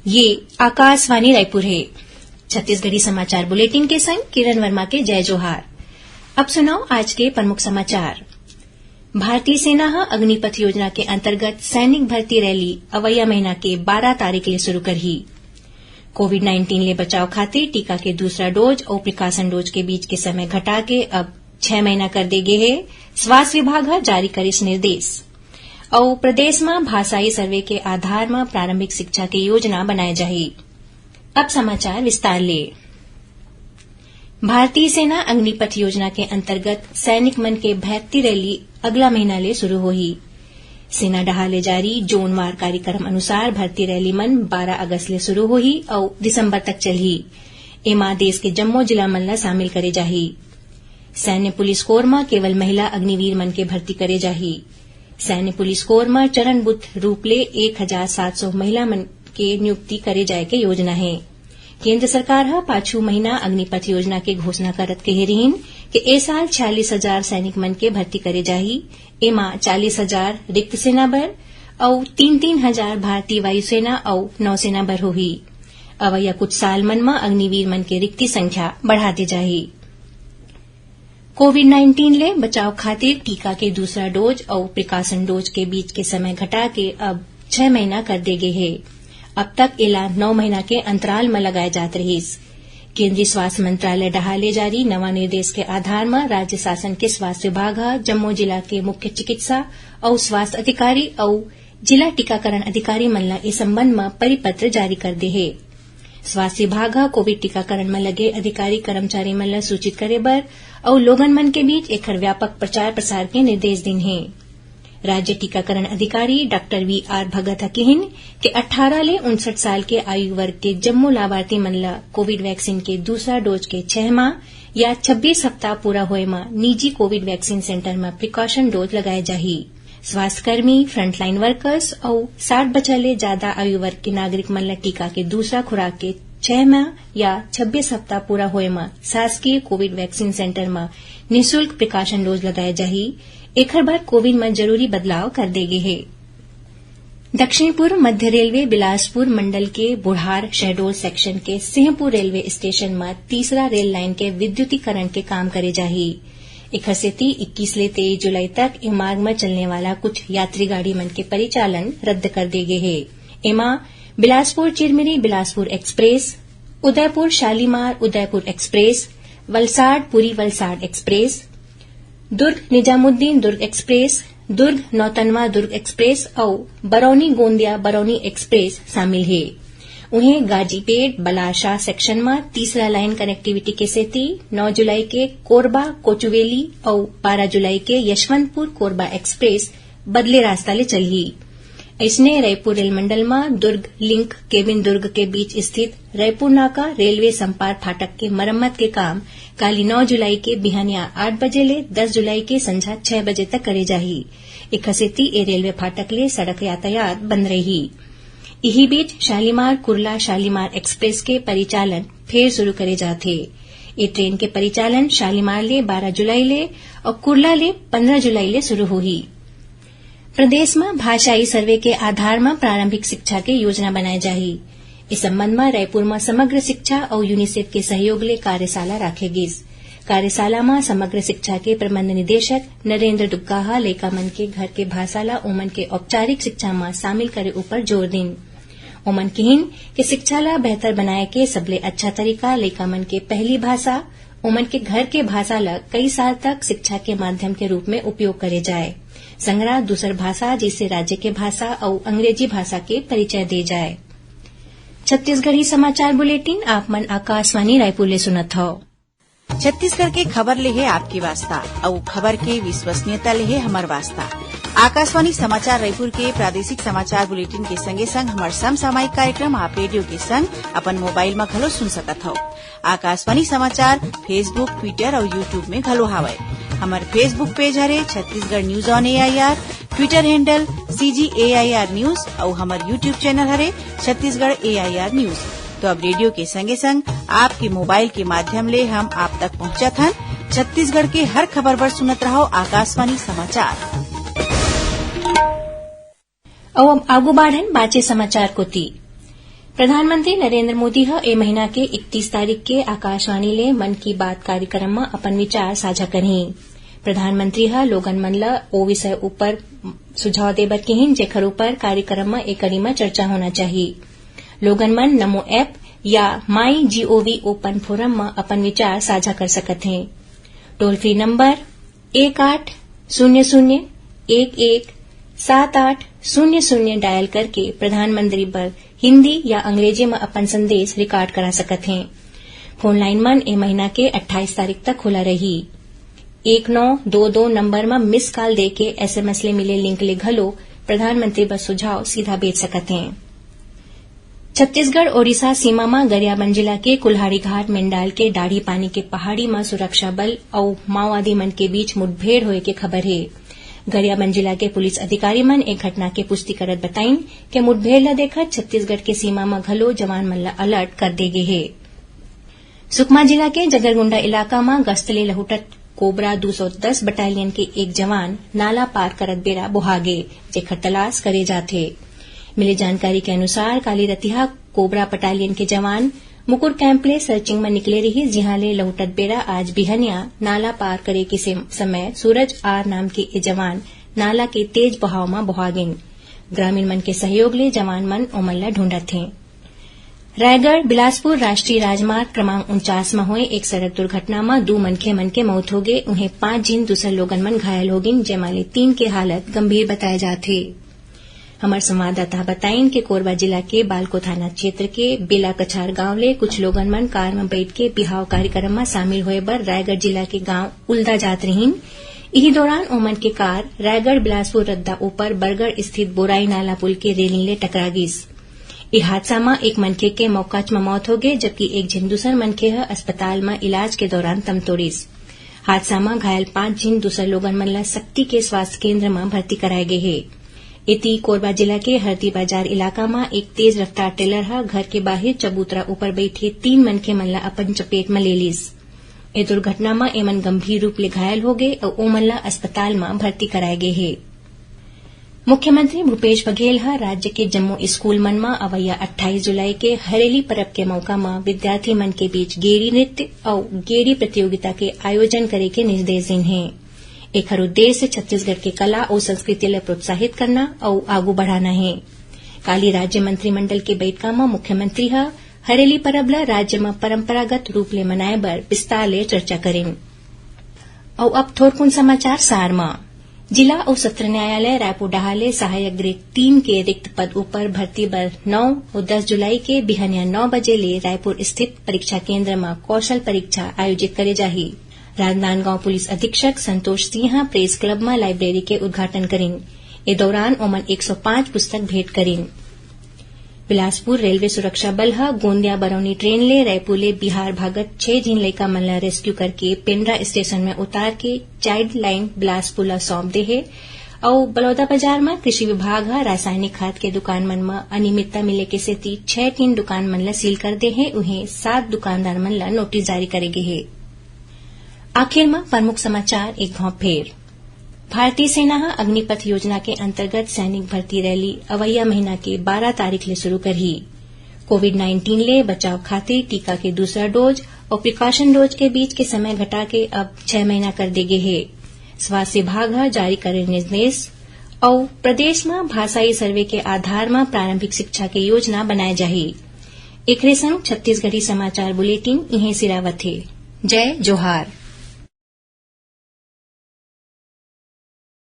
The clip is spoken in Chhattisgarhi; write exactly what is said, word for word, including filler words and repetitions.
ये आकाशवाणी रायपुर हे। छत्तीसगढ़ी समाचार बुलेटिन के संग किरण वर्मा के जय जोहार। अब सुनव आज के प्रमुख समाचार। भारतीय सेना ह अग्निपथ योजना के अंतर्गत सैनिक भर्ती रैली अवइया महीना के बारह तारीख ले शुरू करही। कोविड नाइन्टीन ले बचाव खातिर टीका के दूसरा डोज अउ प्रिकॉशन डोज के बीच के समय घटा के अब छह महीना कर दे गे हे। स्वास्थ्य विभाग ह जारी करिस निर्देश। अउ प्रदेश म भाषाई सर्वे के आधार म प्रारंभिक शिक्षा के योजना बनाए जाही। अब समाचार विस्तार ले। भारतीय सेना अग्निपथ योजना के अंतर्गत सैनिक मन के भर्ती रैली अगला महीना ले शुरू होही। सेना डहार ले जारी जोनवार कार्यक्रम अनुसार भर्ती रैली मन बारह अगस्त ले शुरू होही अउ दिसंबर तक चलही। एमा देश के जम्मो जिला मन ल शामिल करे जाही। सैन्य पुलिस कोर म केवल महिला अग्निवीर मन के भर्ती करे जाही। सैन्य पुलिस कोर म चरणबद्ध रूप ले एक हजार सात सौ महिला मन के नियुक्ति करे जाय के योजना हे। केंद्र सरकार ह पाछू महीना अग्निपथ योजना के घोषणा करत कहे रिहिन कि ए साल छियालीस हजार सैनिक मन के भर्ती करे जाही। एमा चालीस हजार रिक्त सेना बर अउ तीन तीन हजार भारतीय वायुसेना अउ नौसेना बर होही। अवइया कुछ साल मन म अग्निवीर मन के रिक्ति संख्या बढ़ा दे जाही। कोविड नाइन्टीन ले बचाव खातिर टीका के दूसरा डोज अउ प्रिकॉशन डोज के बीच के समय घटा के अब छह महीना कर दे गे हे। अब तक एला नौ महीना के अंतराल म लगाए जात रहिस। केंद्रीय स्वास्थ्य मंत्रालय डहार ले जारी नवा निर्देश के आधार म राज्य शासन के स्वास्थ्य विभाग ह जम्मो जिला के मुख्य चिकित्सा अउ स्वास्थ्य अधिकारी अउ जिला टीकाकरण अधिकारी मन ल ए संबंध म परिपत्र जारी कर दे हे। स्वास्थ्य विभाग ह कोविड टीकाकरण म लगे अधिकारी कर्मचारी मन ल सूचित करे बर अउ लोगन मन के बीच एखर व्यापक प्रचार प्रसार के निर्देश दिन हे। राज्य टीकाकरण अधिकारी डॉक्टर वी आर भगत ह किहिन कि अट्ठारह ले उनसठ साल के आयु वर्ग के जम्मो लाभार्थी मन ल कोविड वैक्सीन के दूसरा डोज के छह माह या छब्बीस हफ्ता पूरा होए म निजी कोविड वैक्सीन सेंटर म प्रिकॉशन डोज लगाए जाही। स्वास्थ्यकर्मी, फ्रंटलाइन वर्कर्स अउ साठ बछर ले जादा आयु वर्ग के नागरिक मन ल टीका के दूसरा खुराक के छह माह या छब्बीस हफ्ता पूरा होए म शासकीय कोविड वैक्सीन सेंटर म निशुल्क प्रिकॉशन डोज लगाए जाही। एखर बर कोविन म जरूरी बदलाव कर दे गे हे। दक्षिण पूर्व मध्य रेलवे बिलासपुर मंडल के बुढ़ार शहडोल सेक्शन के सिंहपुर रेलवे स्टेशन म तीसरा रेल लाइन के विद्युतीकरण के काम करे जाही। एखर सेती इक्कीस ले तेईस जुलाई तक ए मार्ग म चलने वाला कुछ यात्री गाड़ी मन के परिचालन रद्द कर दे गे हे। एमा Bilaspur Chirmiri Bilaspur express, Udaipur Shalimar Udaipur express, Valsad Puri Valsad express, Durg Nizamuddin Durg express, Durg Nautanwa Durg express अउ बरौनी गोंदिया बरौनी एक्सप्रेस शामिल हे। उहें गाजीपेट बलाशाह सेक्शन म तीसरा लाइन कनेक्टिविटी के सेती नौ जुलाई के कोरबा कोचुवेली अउ बारह जुलाई के यशवंतपुर कोरबा एक्सप्रेस बदले रास्ता ले चलही। अइसने रईपुर रेल मंडल म दुर्ग लिंक केबिन दुर्ग के बीच स्थित रईपुर नाका रेलवे संपार फाटक के मरम्मत के काम काली नौ जुलाई के बिहनिया आठ बजे ले दस जुलाई के संझा छह बजे तक करे जाही। एखर सेती ए रेलवे फाटक ले सड़क यातायात बंद रही। इही बीच शालीमार कुर्ला शालीमार एक्सप्रेस के परिचालन फेर शुरू करे जात हे। ए ट्रेन के परिचालन शालीमार ले बारह जुलाई ले अउ कुर्ला ले पन्द्रह जुलाई ले शुरू होही। प्रदेश म भाषाई सर्वे के आधार म प्रारंभिक शिक्षा के योजना बनाए जाही। इस संबंध म रायपुर म समग्र शिक्षा अउ यूनिसेफ के सहयोग ले कार्यशाला राखे गिस। कार्यशाला म समग्र शिक्षा के प्रबंध निदेशक नरेंद्र दुग्गा ह लइका मन के घर के भाषा ल ओमन के औपचारिक शिक्षा म शामिल करे उपर जोर दिन। ओमन किहिन कि शिक्षा ल बेहतर बनाए के सबले अच्छा तरीका लइका मन के पहली भाषा, ओमन के घर के भाषा ल कई साल तक शिक्षा के माध्यम के रूप में उपयोग करे जाए। संगरा दूसर भाषा जइसे राज्य के भाषा अउ अंग्रेजी भाषा के परिचय दे जाए। छत्तीसगढ़ी समाचार बुलेटिन आप मन आकाशवाणी रायपुर ले सुनत हव। छत्तीसगढ़ के खबर ले हे आपके वास्ता, अउ खबर के विश्वसनीयता ले हे हमर वास्ता। आकाशवाणी समाचार रायपुर के प्रादेशिक समाचार बुलेटिन के संगे संग हमर समसामयिक कार्यक्रम आप रेडियो के संग अपन मोबाइल म घलो सुन सकत हव। आकाशवाणी समाचार Facebook, Twitter अउ YouTube में घलो हावय। हमर Facebook पेज हरे Chhattisgarh news on AIR, Twitter handle CG AIR news अउ हमर YouTube चैनल हरे छत्तीसगढ़ एआईआर न्यूज। तो अब रेडियो के संगे संग आपके मोबाइल के माध्यम ले हम आप तक पहुंचत हन। छत्तीसगढ़ के हर खबर बर सुनत रहव आकाशवाणी समाचार। अउ अब आगू बाढ़न बाचे समाचार कोती। प्रधानमंत्री नरेंद्र मोदी ह ए महीना के इकतीस तारीख के आकाशवाणी ले मन की बात कार्यक्रम म अपन विचार साझा करही। प्रधानमंत्री ह लोगन मन ल ओ विषय उपर सुझाव दे बर किहिन, जेखर उपर कार्यक्रम म ए कड़ी म चर्चा होना चाही। लोगन मन नमो ऐप या माई जीओवी ओपन फोरम म अपन विचार साझा कर सकत हें। टोल फ्री नंबर एक आठ शून्य शून्य एक एक सात आठ शून्य शून्य डायल करके प्रधानमंत्री बर हिंदी या अंग्रेजी म अपन संदेश रिकॉर्ड करा सकत हें। फोन लाइन मन ए महीना के अट्ठाईस तारीख तक खुला रही। एक नौ दो दो नंबर म मिस कॉल देके एसएमएस ले मिले लिंक ले घलो प्रधानमंत्री बर सुझाव सीधा भेज सकत हें। छत्तीसगढ़ ओडिशा सीमा म गरियाबंद जिला के कुल्हाड़ीघाट मेंडाल के डाढ़ी पानी के पहाड़ी म सुरक्षा बल अउ माओवादी मन के बीच मुठभेड़ होए के खबर हे। गरियाबंद जिला के पुलिस अधिकारी मन ए घटना के पुष्टि करत बताइन के मुठभेड़ ल देखत छत्तीसगढ़ के सीमा म घलो जवान मन ल अलर्ट कर दे गे हे। सुकमा जिला के जगरगुंडा इलाका म गश्त ले लहुटत कोबरा दू सौ दस बटालियन के एक जवान नाला पार करत बेरा बोहा गे, जेखर तलाश करे जाथे। मिले जानकारी के अनुसार, काली रतिहा कोबरा बटालियन के जवान मुकुर कैंप ले सर्चिंग म निकले रिहिस, जिहां ले लहुटत बेरा आज बिहनिया नाला पार करे के से-, समय सूरज आर नाम के ए जवान नाला के तेज बहाव म बोहा गिन। ग्रामीण मन के सहयोग ले जवान मन ओमन ल ढूंढत हें। रायगढ़ बिलासपुर राष्ट्रीय राजमार्ग क्रमांक उनचास म होए एक सड़क दुर्घटना म दू मनखे मन के मौत होगे, उहें पांच झिन दूसर लोगन मन घायल होगिन, जेमा ले तीन के हालत गंभीर बताए जात हे। हमर संवाददाता ह बताइन के कोरबा जिला के बालको थाना क्षेत्र के बेला कछार गांव ले कुछ लोगन मन कार म बइठ के बिहाव कार्यक्रम म शामिल होए बर रायगढ़ जिला के गांव उल्दा जात रहिन। इही दौरान ओमन के कार रायगढ़ बिलासपुर रद्दा ऊपर बरगढ़ स्थित बोराई नाला पुल के रेलिंग ले टकरा गिस। ए हादसा म एक मनखे के मौकाच म मौत होगे, जबकि एक झिन दूसर मनखे ह अस्पताल म इलाज के दौरान दम तोड़िस। हादसा म घायल पांच झिन दूसर लोगन मन ल सक्ती के स्वास्थ्य केंद्र म भर्ती कराए गे हे। एती कोरबा जिला के हरदी बाजार इलाका म एक तेज रफ्तार ट्रेलर ह घर के बाहिर चबूतरा ऊपर बइठे तीन मनखे मन ल अपन चपेट म ले लिस। ए दुर्घटना म एमन गंभीर रूप ले घायल होगे अउ ओमन ल अस्पताल म भर्ती कराए गे हे। मुख्यमंत्री भूपेश बघेल ह राज्य के जम्मो स्कूल मन म अवइया अट्ठाईस जुलाई के हरेली परब के मौका म विद्यार्थी मन के बीच गेड़ी नृत्य अउ गेड़ी प्रतियोगिता के आयोजन करे के निर्देश दीन हे। एखर उद्देश्य छत्तीसगढ़ के कला अउ संस्कृति ल प्रोत्साहित करना अउ आगू बढ़ाना हे। काली राज्य मंत्रिमंडल के बइठका म मुख्यमंत्री ह हरेली परब ल राज्य म परंपरागत रूप ले मनाए बर विस्तार ले चर्चा करिन। अउ अब थोरकुन समाचार सार म। जिला अउ सत्र न्यायालय रायपुर डहार ले सहायक ग्रेड तीन के रिक्त पद ऊपर भर्ती बर नौ अउ दस जुलाई के बिहनिया नौ बजे ले रायपुर स्थित परीक्षा केंद्र म कौशल परीक्षा आयोजित करे जाही। राजनांदगांव पुलिस अधीक्षक संतोष सिंह प्रेस क्लब म लाइब्रेरी के उद्घाटन करिन। ए दौरान ओमन एक सौ पांच पुस्तक भेंट करिन। बिलासपुर रेलवे सुरक्षा बल ह गोंदिया बरौनी ट्रेन ले रायपुर ले बिहार भागत छह झिन लइका मन ल रेस्क्यू करके पेंड्रा स्टेशन में उतार के चाइल्ड लाइन बिलासपुर ल सौंप दे हे। अउ बलौदाबाजार म कृषि विभाग ह रासायनिक खाद के दुकान मन म अनियमितता मिले के सेती छह टिन दुकान मन ल सील कर दे हे, उहें सात दुकानदार मन ल नोटिस जारी करे गे हे। आखिर म प्रमुख समाचार एक घांव फेर। भारतीय सेना ह अग्निपथ योजना के अंतर्गत सैनिक भर्ती रैली अवइया महीना के बारह तारीख ले शुरू करही। कोविड नाइन्टीन ले बचाव खातिर टीका के दूसरा डोज अउ प्रिकॉशन डोज के बीच के समय घटा के अब छह महीना कर दे गे हे। स्वास्थ्य विभाग ह जारी करे निर्देश। अउ प्रदेश म भाषाई सर्वे के आधार म प्रारंभिक शिक्षा के योजना बनाए जाही। एकरे संग छत्तीसगढ़ी समाचार बुलेटिन इहें सिरावत हे। जय जोहार।